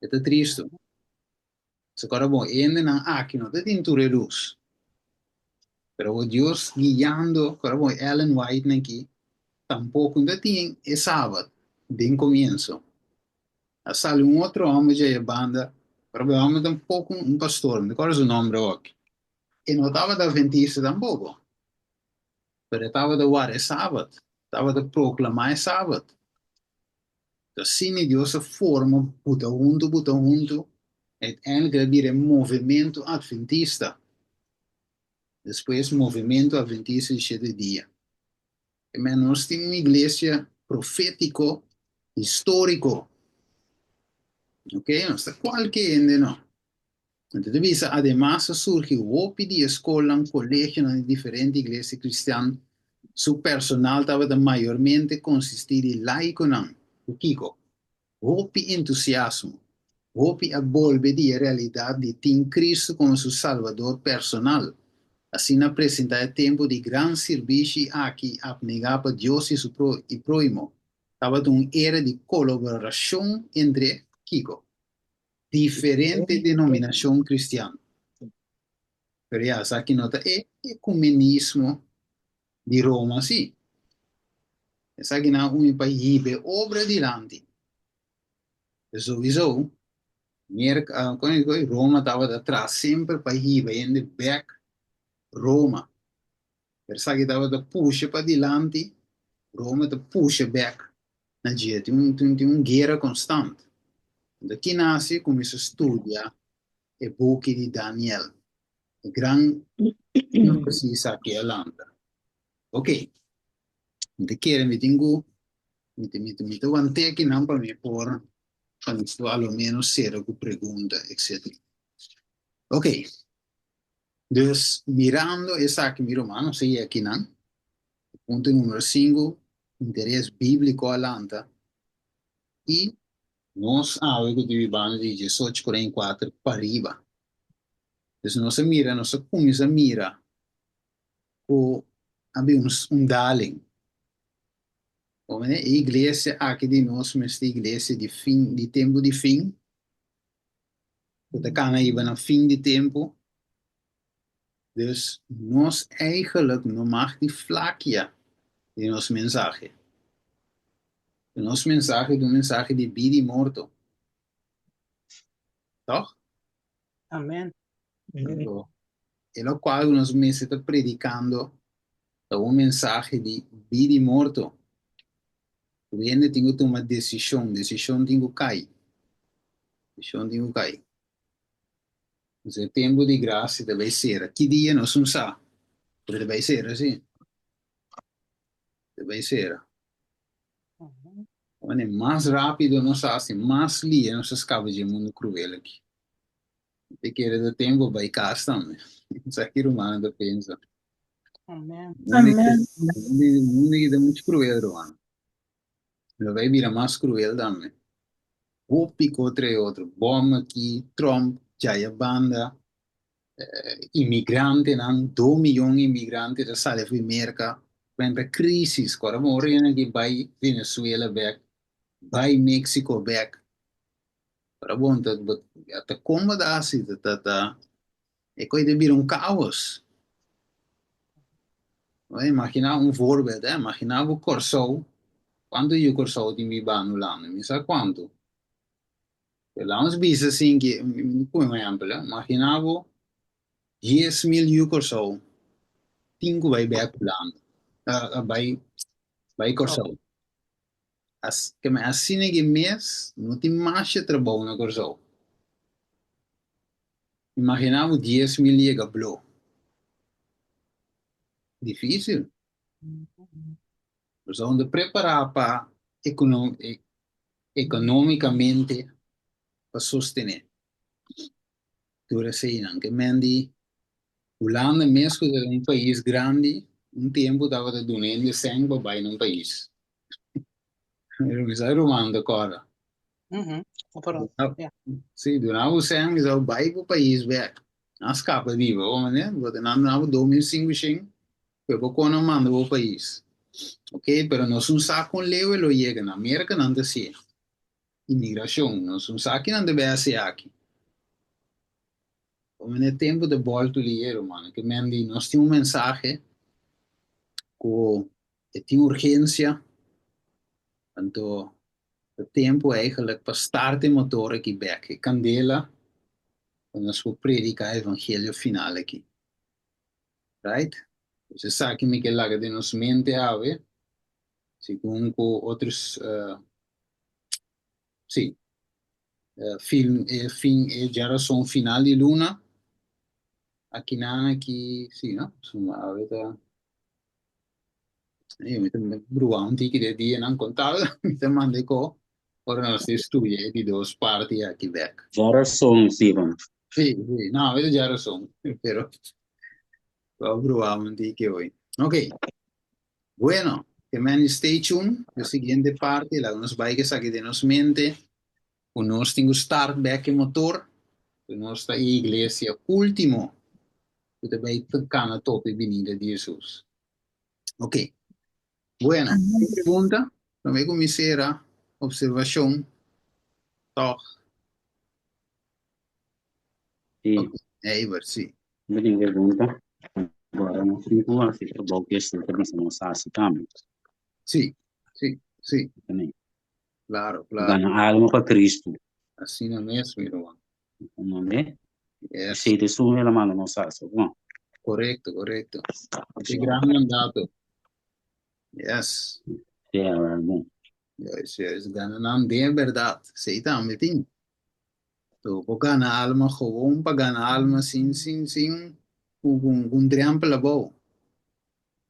E ta tristu. So kòrda bon, e hendenan aki no ta tin tur e lus. Pero awor Dios guiando, kòrda bon, Ellen White nan aki tampoko no ta tin e sabat den komienso. A sali un otro hòmber dje e banda, kòrda bon, e hòmber tampoko un pastor, mi ta kòrda su nòmber awor. E no tabata adventista tampoko. Pero e tabata warda e sabat, tabata proklamá e sabat. Asina Dios a forma buta huntu, buta huntu, uiteindelijk el a bira e movementu adventista. Despues movementu adventista di shete dia. Amen. Nos tin un iglesia profétiko, históriko. Ok, nos ta kualke hende no. Anto ta bisa, Ademas a surgi hopi di e skolnan, kolegionan di diferente iglesia kristian. Su personal tabata mayormente konsistí di laikonan. Ku kiko? Hopi entusiasmo. Hopi a bolbe di e realidat di tin Kristu komo su Salbador personal. Asina a presentá e tempu di gran sirbishi aki apnegá pa Dios i su próhimo. Tabata un era di kolaborashon entre kiko? Diferente denominacion cristian. Pero ya, esaki no ta e ecumenismo di Roma si. Esaki nan a uni pa hiba e obra dilanti. Souiso, Merca, con e dico, Roma tabata tras semper pa hiba hende bek Roma. Pero esaki tabata pusha pa dilanti, Roma ta pusha bek na dje. Tin un, tin, tin un guera constant. Anto ki nasi cuminsa studia e buki di Daniel. E gran énfasis aki a lanta. Ok, mi ta kere mi tin cu, mi ta, mi ta, mi ta want'é akinan pa mi por, pa mi por a lo menos cera cu pregunta, etcetera. Ok, dus mirando esaki mi ruman, nos a yega akinan. Punto numero sinku. Interes bíbliko a lanta i nos awe ku ta bibando di 1844 pariba. Dus nos a mira, nos a kuminsá mira ku a bin un daling. E iglesia aki di nos mester iglesia di fin, di tempu di fin, ku ta kana hiba na fin di tempu. Dus nos eigenlijk no mag di flakia di nos mensahe. Nos mensahe ta un mensahe di bida i morto. Toch? Amen. Anto, e lokual ku nos mester ta predikando ta un mensahe di bida i morto. Ku hende tin ku tuma desishon, desishon tin ku kai. Desishon tin ku kai. Nos e tempu di grasia ta bai sera. Ki dia nos un sa, pero ta bai sera si. Ta bai sera. Wanneer mas rápido nos hasi, mas lia nos ta skapa dje mundu kruel aki. Mi ta kere ta tempu pa bai kas tambe. Sa ki rumannan ta pensa. Amen. Amen. Mundu aki ta muchu kruel, ruman. Lo bai bira mas kruel tambe. Hopi kontra e otro. Bom aki, Trump, djaya banda, imigrantenan, do miyon imigrante ta sali for di Merka. Cuenta crisis, ku ora bo rena aki bai Venezuela bek, bai Mexico bek. Ora bo ta ta kon bo ta hasi ta ta ta e kos ta bira un kaos. Bo imagina un voorbeeld eh, imagina bo Kòrsou, kuantu yu Kòrsou tin biba na Hulanda? Mi sa kuantu. Pero laat nos bisa sin ke, mi pone un ehèmpel eh, imagina bo 10,000 yu Kòrsou tin ku bai bèk Hulanda, bai bai Kòrsou. Asina ki mes no tin masha trabou na Kòrsou. Imaginá bo 10,000 yega blo. Difísil. Kòrsou no ta prepará pa ekonómikamente pa sostené tur eseinan. Ke men di Hulanda mes ku ta un pais grandi, un tempu tabata duna hende sèn pa bai nan pais. Mi sa ruman ta kòrda. Sí, duna bo sèn, mi sa bai bo pais bèk. Nan skapa di bo, bo manera, bo ta nan duna bo 2500, pero bo kon nan manda bo pais. Ok, pero nos un sa kon leu e lo yega. Na Merka nan ta hasié. Imigrashon, nos un sa kinan ta bai hasi aki. Como na e tempu ta bòltu lier, rumannan, ke men di nos tin un mensahe ku e tin urgensia, anto ta tempu eigenlijk pa start e motor aki bèk, e kandela pa nos por prediká e evangelio final aki. Right? Pues esaki mi ke laga den nos mente awe, segun ku otro Sí. Film e fin e djarason final di luna. Akinan aki, sí, no? Suma awe ta Ey, mi ta brua un tiki de dianan con tal mi ta manda e ko ora nos ta estudia e di dos parti aki bek. Djarason, Steven. Sí, sí, no, awe ta djarason, pero bo a brua un tiki hoy. Ok. Bueno, ke men stay tuned, e siguiente parti, laga nos bai ke esaki den nos mente, ku nos tin ku start bek e motor, ku nos ta e iglesia ultimo ku ta bai kana topa e binida di Hesus. Ok, bueno, tin pregunta? Prome ku mi sera observashon, tòg? Sí. Ok, Eibert, sí. Mi tin pregunta. Agora nos tin ku hasi trabou ku Hesus ta bisa nos hasi tambe. Sí, sí, sí. También. Claro, claro. Gana alma pa Cristo. Asina mes, mi ruman. Comprende? Yes. Esei ta esun el a manda nos hasi, no? Correcto, correcto. E gran mandato. Yes. Sí, bon. Yes, yes. Gana nan den berdad. Esei tambe tin. So, bo gana alma gewoon pa gana alma sin, sin, sin ku, ku, ku un drempel abou.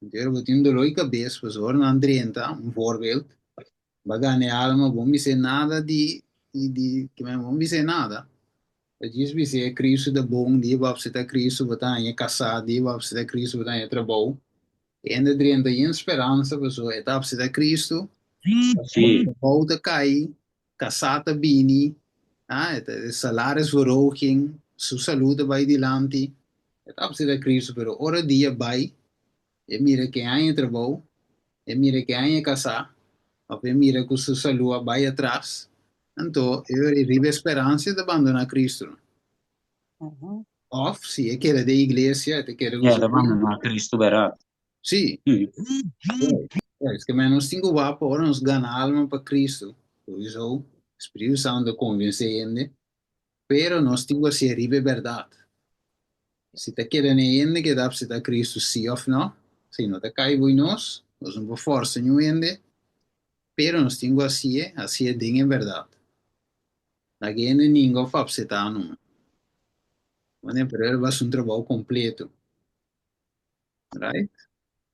Entero bo tin un dolor di kabes, pues ora nan drenta, un voorbeeld, ba gana e alma, bo no bis'é nada di, di, di, ke men bo no bis'é nada. Bo djis bis'é Cristo ta bon, di bo a acepta Cristo bo ta haña kasá, di bo a acepta Cristo bo ta haña trabou. E hende drenta yen speransa pasobra e ta apseta Cristo, Sí. trabou ta kai, kasá ta bini, ah, e ta salarisverhoging, su salú ta bai dilanti, e ta apseta Cristo, pero ora dia bai, e mira ke haña trabou, e mira ke haña kasá, òf e mira ku su salú a bai atras, anto e ora riba e speransa e ta bandoná Cristo. Òf si e keda den iglesia, e ta keda ku E su ta bandoná Cristo bèrdat. Sí. Es ke men nos tin ku wak pa ora nos gana alma pa Cristo, sowieso Spiritu Santu ta konvensé hende, pero nos tin ku hasié riba e bèrdat. Si ta keda na e hende ke ta apseptá Cristo sí òf nò, si no ta kai bui nos, nos no por fòrsa niun hende, pero nos tin ku hasié, hasié den e bèrdat. Laga e hende ninga òf apseptá numa. Manera, pero el basa un trabou kompleto. Right?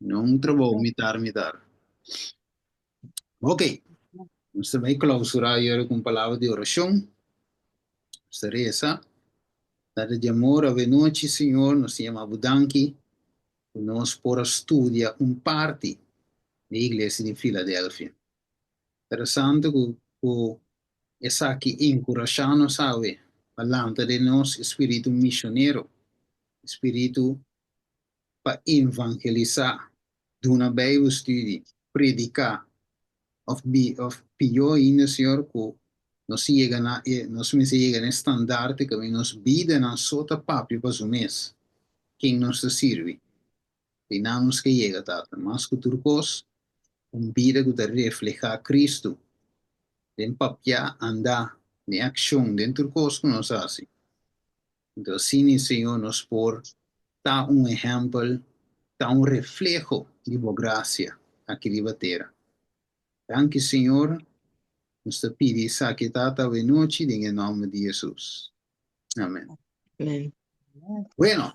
No un trabou mitar mitar. Ok. Nos ta bai klausurá yora ku un palabra di orashon. Nos ta resa. Tata di amor, avenochi, Señor, nos ta yama bo danki ku nos por a studia un parti di e iglesia di Filadelfia. Interesante ku ku esaki enkurashá nos awe pa lanta den nos e spiritu mishonero, e spiritu pa evangelisá, duna Bijbelstudie, prediká, òf bi òf pió ainda, Señor, ku nos yega na e nos mester yega na e standarte kaminda nos bidanan so ta papia pa su mes ken nos ta sirbi. Einan nos ke yega, Tata, mas ku tur kos, un bida ku ta reflehá Kristu den papiá, andá, den akshon, den tur kos ku nos hasi. Anto asina, Señor, nos por ta un ehèmpel, ta un refleho di bo grasia aki riba tera. Danki, Señor. Nos ta pidi esaki, Tata, awe nochi, den e nòmber di Hesus. Amèn. Amèn. Bueno,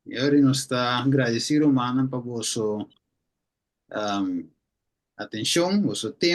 i ora nos ta gradisí rumannan pa boso atenshon, boso tempu.